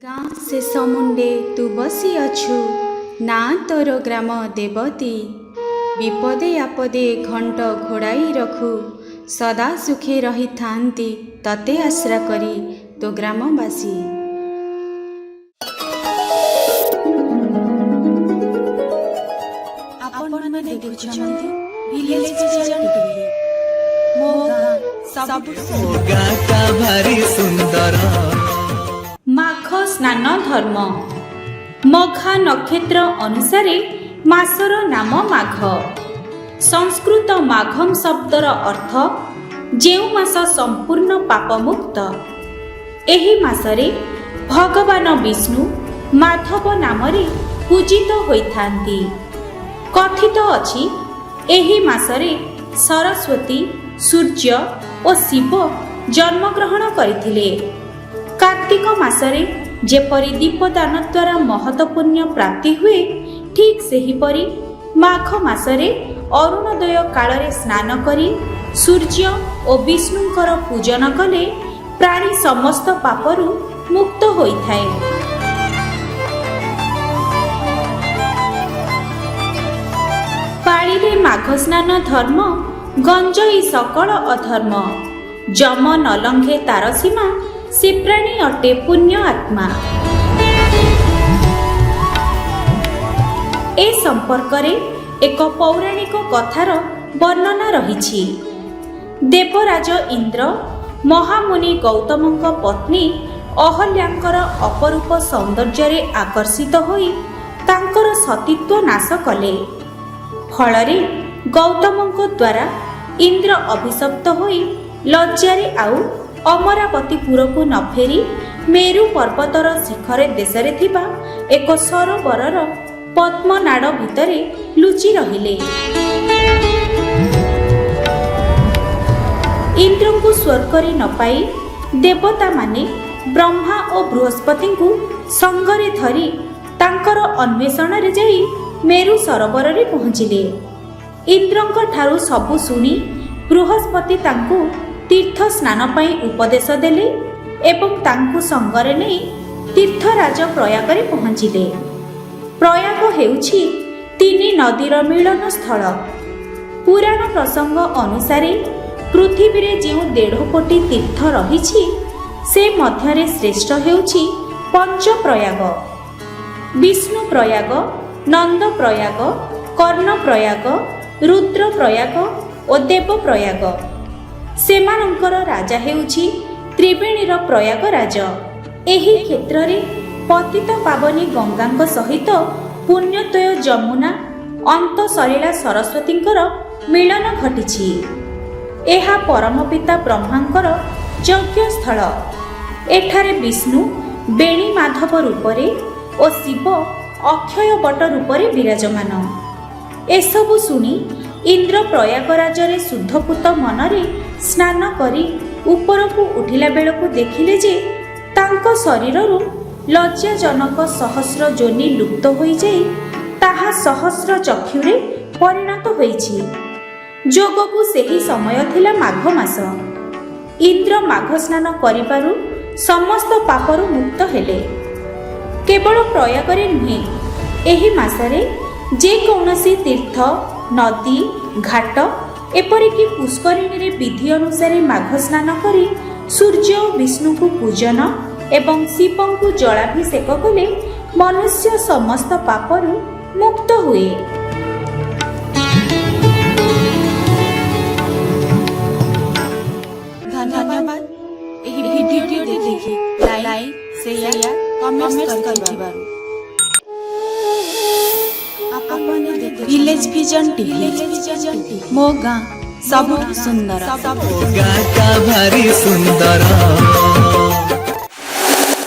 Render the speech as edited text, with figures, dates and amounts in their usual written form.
ଗାଁ ଶେଷ ମୁଣ୍ଡେ ତୁ ବସିଅଛୁ, ନାଁ ତୋର ଗ୍ରାମ ଦେବତୀ। ବିପଦେ ଆପଦେ ଘଣ୍ଟ ଘୋଡ଼ାଇ ରଖୁ, ସଦା ସୁଖେ ରହିଥାନ୍ତି ତତେ ଆଶ୍ରା କରି ତୋ ଗ୍ରାମବାସୀ। ଆପଣମାନେ ଦେଖୁଛନ୍ତି ଭିଲେଜ ଭିଜନ ଟିଭି। ମୋ ଗାଁ ସବୁଠୁ ମୋ ଗାଁଟା ଭାରି ସୁନ୍ଦର। ମାଘ ସ୍ନାନ ଧର୍ମ। ମଘା ନକ୍ଷତ୍ର ଅନୁସାରେ ମାସର ନାମ ମାଘ। ସଂସ୍କୃତ ମାଘମ ଶବ୍ଦର ଅର୍ଥ ଯେଉଁ ମାସ ସମ୍ପୂର୍ଣ୍ଣ ପାପମୁକ୍ତ। ଏହି ମାସରେ ଭଗବାନ ବିଷ୍ଣୁ ମାଧବ ନାମରେ ପୂଜିତ ହୋଇଥାନ୍ତି। କଥିତ ଅଛି, ଏହି ମାସରେ ସରସ୍ୱତୀ, ସୂର୍ଯ୍ୟ ଓ ଶିବ ଜନ୍ମଗ୍ରହଣ କରିଥିଲେ। କାର୍ତ୍ତିକ ମାସରେ ଯେପରି ଦୀପଦାନ ଦ୍ୱାରା ମହତ ପୁଣ୍ୟ ପ୍ରାପ୍ତି ହୁଏ, ଠିକ୍ ସେହିପରି ମାଘ ମାସରେ ଅରୁଣୋଦୟ କାଳରେ ସ୍ନାନ କରି ସୂର୍ଯ୍ୟ ଓ ବିଷ୍ଣୁଙ୍କର ପୂଜନ କଲେ ପ୍ରାଣୀ ସମସ୍ତ ପାପରୁ ମୁକ୍ତ ହୋଇଥାଏ। ପାଳିଲେ ମାଘ ସ୍ନାନ ଧର୍ମ, ଗଞ୍ଜଇ ସକଳ ଅଧର୍ମ। ଯମ ନ ଲଙ୍ଘେ ତାର ସୀମା, ସେ ପ୍ରାଣୀ ଅଟେ ପୁଣ୍ୟ ଆତ୍ମା। ଏ ସମ୍ପର୍କରେ ଏକ ପୌରାଣିକ କଥାର ବର୍ଣ୍ଣନା ରହିଛି। ଦେବରାଜ ଇନ୍ଦ୍ର ମହାମୁନି ଗୌତମଙ୍କ ପତ୍ନୀ ଅହଲ୍ୟାଙ୍କର ଅପରୂପ ସୌନ୍ଦର୍ଯ୍ୟରେ ଆକର୍ଷିତ ହୋଇ ତାଙ୍କର ସତୀତ୍ୱ ନାଶ କଲେ। ଫଳରେ ଗୌତମଙ୍କ ଦ୍ୱାରା ଇନ୍ଦ୍ର ଅଭିଶପ୍ତ ହୋଇ ଲଜ୍ଜାରେ ଆଉ ଅମରାବତୀପୁରକୁ ନ ଫେରି ମେରୁ ପର୍ବତର ଶିଖରେ ଦେଶରେ ଥିବା ଏକ ସରୋବରର ପଦ୍ମନାଡ଼ ଭିତରେ ଲୁଚି ରହିଲେ। ଇନ୍ଦ୍ରଙ୍କୁ ସ୍ୱର୍ଗରେ ନ ପାଇ ଦେବତାମାନେ ବ୍ରହ୍ମା ଓ ବୃହସ୍ପତିଙ୍କୁ ସଙ୍ଗରେ ଧରି ତାଙ୍କର ଅନ୍ୱେଷଣରେ ଯାଇ ମେରୁ ସରୋବରରେ ପହଞ୍ଚିଲେ। ଇନ୍ଦ୍ରଙ୍କ ଠାରୁ ସବୁ ଶୁଣି ବୃହସ୍ପତି ତାଙ୍କୁ ତୀର୍ଥ ସ୍ନାନ ପାଇଁ ଉପଦେଶ ଦେଲେ ଏବଂ ତାଙ୍କୁ ସଙ୍ଗରେ ନେଇ ତୀର୍ଥରାଜ ପ୍ରୟାଗରେ ପହଞ୍ଚିଲେ। ପ୍ରୟାଗ ହେଉଛି ତିନି ନଦୀର ମିଳନ ସ୍ଥଳ। ପୁରାଣ ପ୍ରସଙ୍ଗ ଅନୁସାରେ ପୃଥିବୀରେ ଯେଉଁ 1.5 କୋଟି ତୀର୍ଥ ରହିଛି, ସେ ମଧ୍ୟରେ ଶ୍ରେଷ୍ଠ ହେଉଛି ପଞ୍ଚପ୍ରୟାଗ: ବିଷ୍ଣୁ ପ୍ରୟାଗ, ନନ୍ଦ ପ୍ରୟାଗ, କର୍ଣ୍ଣ ପ୍ରୟାଗ, ରୁଦ୍ର ପ୍ରୟାଗ ଓ ଦେବପ୍ରୟାଗ। ସେମାନଙ୍କର ରାଜା ହେଉଛି ତ୍ରିବେଣୀର ପ୍ରୟାଗ ରାଜ। ଏହି କ୍ଷେତ୍ରରେ ପତିତ ପାବନୀ ଗଙ୍ଗାଙ୍କ ସହିତ ପୁଣ୍ୟତୋୟ ଯମୁନା, ଅନ୍ତଃସଲୀଳା ସରସ୍ୱତୀଙ୍କର ମିଳନ ଘଟିଛି। ଏହା ପରମପିତା ବ୍ରହ୍ମାଙ୍କର ଯଜ୍ଞସ୍ଥଳ। ଏଠାରେ ବିଷ୍ଣୁ ବେଣୀ ମାଧବ ରୂପରେ ଓ ଶିବ ଅକ୍ଷୟ ବଟ ରୂପରେ ବିରାଜମାନ। ଏସବୁ ଶୁଣି ଇନ୍ଦ୍ର ପ୍ରୟାଗରାଜରେ ଶୁଦ୍ଧପୂତ ମନରେ ସ୍ନାନ କରି ଉପରକୁ ଉଠିଲା ବେଳକୁ ଦେଖିଲେ ଯେ ତାଙ୍କ ଶରୀରରୁ ଲଜ୍ଜାଜନକ ସହସ୍ର ଯୋନି ଲୁପ୍ତ ହୋଇଯାଇ ତାହା ସହସ୍ର ଚକ୍ଷୁରେ ପରିଣତ ହୋଇଛି। ଯୋଗକୁ ସେହି ସମୟ ଥିଲା ମାଘ ମାସ। ଇନ୍ଦ୍ର ମାଘ ସ୍ନାନ କରିବାରୁ ସମସ୍ତ ପାପରୁ ମୁକ୍ତ ହେଲେ। କେବଳ ପ୍ରୟାଗରେ ନୁହେଁ, ଏହି ମାସରେ ଯେକୌଣସି ତୀର୍ଥ, ନଦୀ, ଘାଟ, ଏପରିକି ପୁଷ୍କରିଣୀରେ ବିଧି ଅନୁସାରେ ମାଘ ସ୍ନାନ କରି ସୂର୍ଯ୍ୟ ଓ ବିଷ୍ଣୁଙ୍କୁ ପୂଜନ ଏବଂ ଶିବଙ୍କୁ ଜଳାଭିଷେକ କଲେ ମନୁଷ୍ୟ ସମସ୍ତ ପାପରୁ ମୁକ୍ତ ହୁଏ। ଧନ୍ୟବାଦ ଏହି ଭିଡିଓଟି ଦେଖି ଲାଇକ୍, ସେୟାର, କମେଣ୍ଟସ୍ କରିଥିବାରୁ। ଆପଣମାନେ ଭିଲେଜ ଭିଜନ ଟିଭି। ମୋ ଗାଁ ସବୁଠୁ ସୁନ୍ଦର। ମୋ ଗାଁଟା ଭାରି ସୁନ୍ଦର।